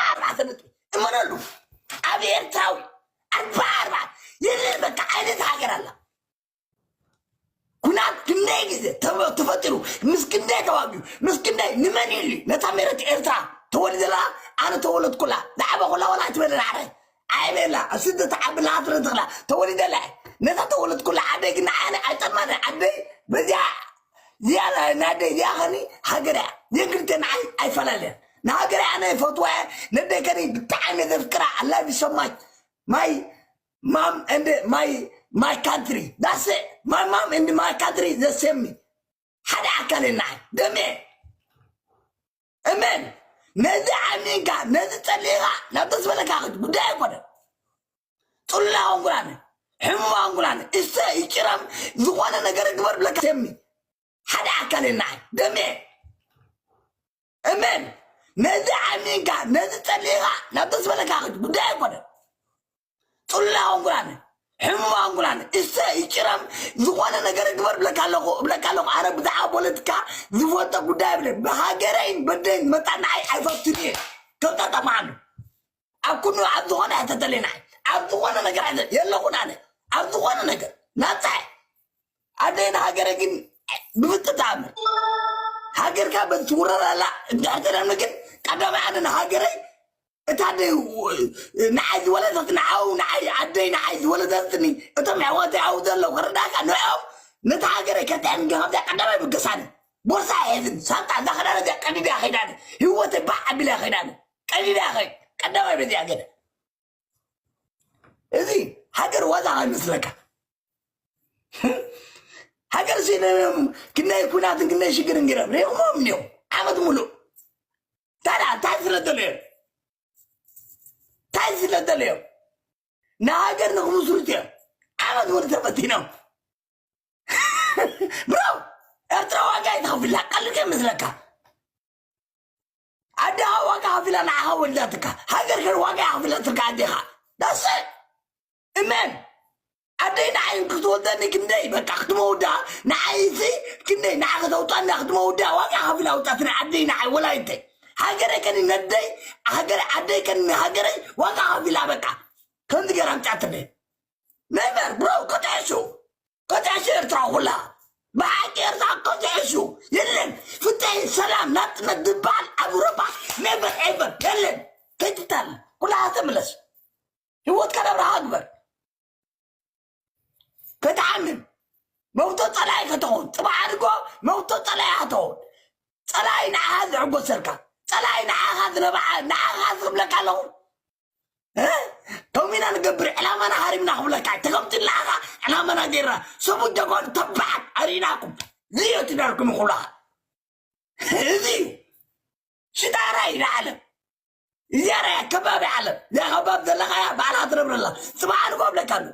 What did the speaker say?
ኣርባዕተ ነጥቢ እመነሉ። ኣብ ኤርትራዊ ኣርባ ኣርባ የለን። በቃ ዓይነት ሃገር ኣላ። ኩናት ክንደይ ግዜ ተበ- ተፈጢሩ፣ ምስ ክንደይ ተዋጊኡ፣ ምስ ክንደይ ንመን ኢሉ ነታ መሬት ኤርትራ ተወሊደላ? ኣነ ተወለድኩላ ዝዓበኹላ ወላ ኣይትበለና ኣረ ኣይበላ። ኣብ ስደት ዓብላ ኣትረትኽላ ተወሊደላ። ነታ ተወለድኩላ ዓደይ ግን ንዓነ ኣይጠልማነ። ዓደይ በዚያ እዚኣ ናይ ናደይ እዚኣ ኸኒ ሃገር እያ። የግርተ ንዓይ ኣይፈላለን። ንሃገር ኣነ ይፈትዋ እየ። ነደይ ከኒ ብጣዕሚ ዘፍቅራ ኣላቢ ሰማች ማይ ማም እንድ ማይ ማይ ካንትሪ ዳስ ማይ ማም እንድ ማይ ካንትሪ ዘሰሚ ሓደ ኣካል ናዓይ ደሜ እመን። ነዚ ኣሚንካ ነዚ ጸሊኻ ናብ ተስበለካ ኸድ ጉዳይ ኣይኮነን። ጽሉላ ኾንኩላነ ሕሙማ ኾንኩላነ እሰ ይጭረም ዝኾነ ነገር ግበር ብለካ ሰሚ ሓደ ኣካል ናዓይ ደሜ እመን። ነዚ ኣሚንካ ነዚ ጸሊኻ ናብ ተስበለካ ኸድ ጉዳይ ኣይኮነን። ጽሉላ ኾንኩላነ ሕሙማ ኾንኩላነ እሰ ይጭረም ዝኾነ ነገር ግበር ብለካ ኣለኹ ብለካ ኣለኹ። ኣነ ብዛዕባ ፖለቲካ ዝፈልጦ ጉዳይ የብለይን። ብሃገረይን በደይን መጣ ንዓይ ኣይፈቱን እየ። ከምታ ጠማዓሉ ኣብ ኩሉ ኣብ ዝኾነ ኣይተተለና ኣብ ዝኾነ ነገር ኣይተ- የለኹን። ኣነ ኣብ ዝኾነ ነገር ናጻ እየ። ኣደይ ንሃገረ ግን ብፍጥታ ኣምር ሃገርካ በዚ ትውረራላ እንድሕር ተለምኒ ግን ቀዳማይ ኣነ ንሃገረይ እታ ኣደይ ንዓይ ዝወለደት ንዓው ንዓይ ኣደይ ንዓይ ዝወለደትኒ እቶም ኣሕዋተይ ኣብኡ ዘለዉ ክርዳእካ ንዕኦም ነቲ ሃገረይ ከተዕንገ ካብዚኣ ቀዳማይ ብገሳኒ ቦርሳ ሒዝን ሳንጣ እዛ ክዳን እዚኣ ቀዲዳ ከይዳኒ ህይወተይ ባዕ ኣቢላ ከይዳኒ ቀዲዳ ከይ ቀዳማይ በዚኣ ገለ እዚ ሃገር ዋዛ ከይመስለካ ሃገር ሲነም ክንደይ ኩናትን ክንደይ ሽግርን ገይሮም ሪእኹሞም እንዲዮም ዓመት ሙሉእ ታዲያ እንታይ ስለ ደለዮም እንታይ ስለ ደለዮም ንሃገር ንክምስሩት እዮም ዓመት ሙሉእ ተፈቲኖም ብሮ ኤርትራ ዋጋ ይተኸፍላ ቀልድ ከይመስለካ ኣዴኻ ዋጋ ከፊላ ንዓኻ ወልዳትካ ሃገር ከን ዋጋ ከፊላትካ ኣዴኻ ዳሰ እመን ኣደይ ንዓይ ክትወልደኒ ክንደይ በቃ ክትመውዳ ንዓይሲ ክንደይ ንዓ ከተውጣና ክትመውዳ ዋጋ ከፊላ ውጣትኒ ኣደይ ንዓይ ወላይተይ ሃገረ ከኒ ነደይ ሃገረ ኣደይ ከኒ ሃገረይ ዋጋ ከፊላ በቃ ከምዚ ገራ ምጫትኒ ነበር ብሮ ክትዕሹ ክትዕሹ ኤርትራ ኩላ ብሓቂ ኤርትራ ክትዕሹ የለን ፍትሒ ሰላም ናጽነት ዝበሃል ኣብ ኤውሮፓ never ever የለን ከይትታል ኩላሃ ተምለስ ህይወትካ ናብራኻ ግበር ከተዓምም መውቶ ጸላኢ ከተኾን ጽባሕ ኣድጎ መውቶ ጸላኢ ከተኾን ጸላኢ ንዓኻ ዝዕጎሰልካ ጸላኢ ንዓኻ ዝነብዓ ንዓኻ ዝኽብለካ ኣለኹ ከምኡ ኢና ንገብር ዕላማና ሃሪምና ክብለካ ተኸምቲ ንዓኻ ዕላማና ገይርና ሰቡ ጀጓኑ ተባዓት ኣርኢናኩም ዝዮ ትዳርኩም ይኹላ እዚ እዩ ሽጣራ እዩ ንዓለም እዚኣ ናይ ኣከባቢ ዓለም እዚኣ ከባቢ ዘለኻያ ባዕላ ትነብረላ ጽባሕ ንጎብለካ ኣሎ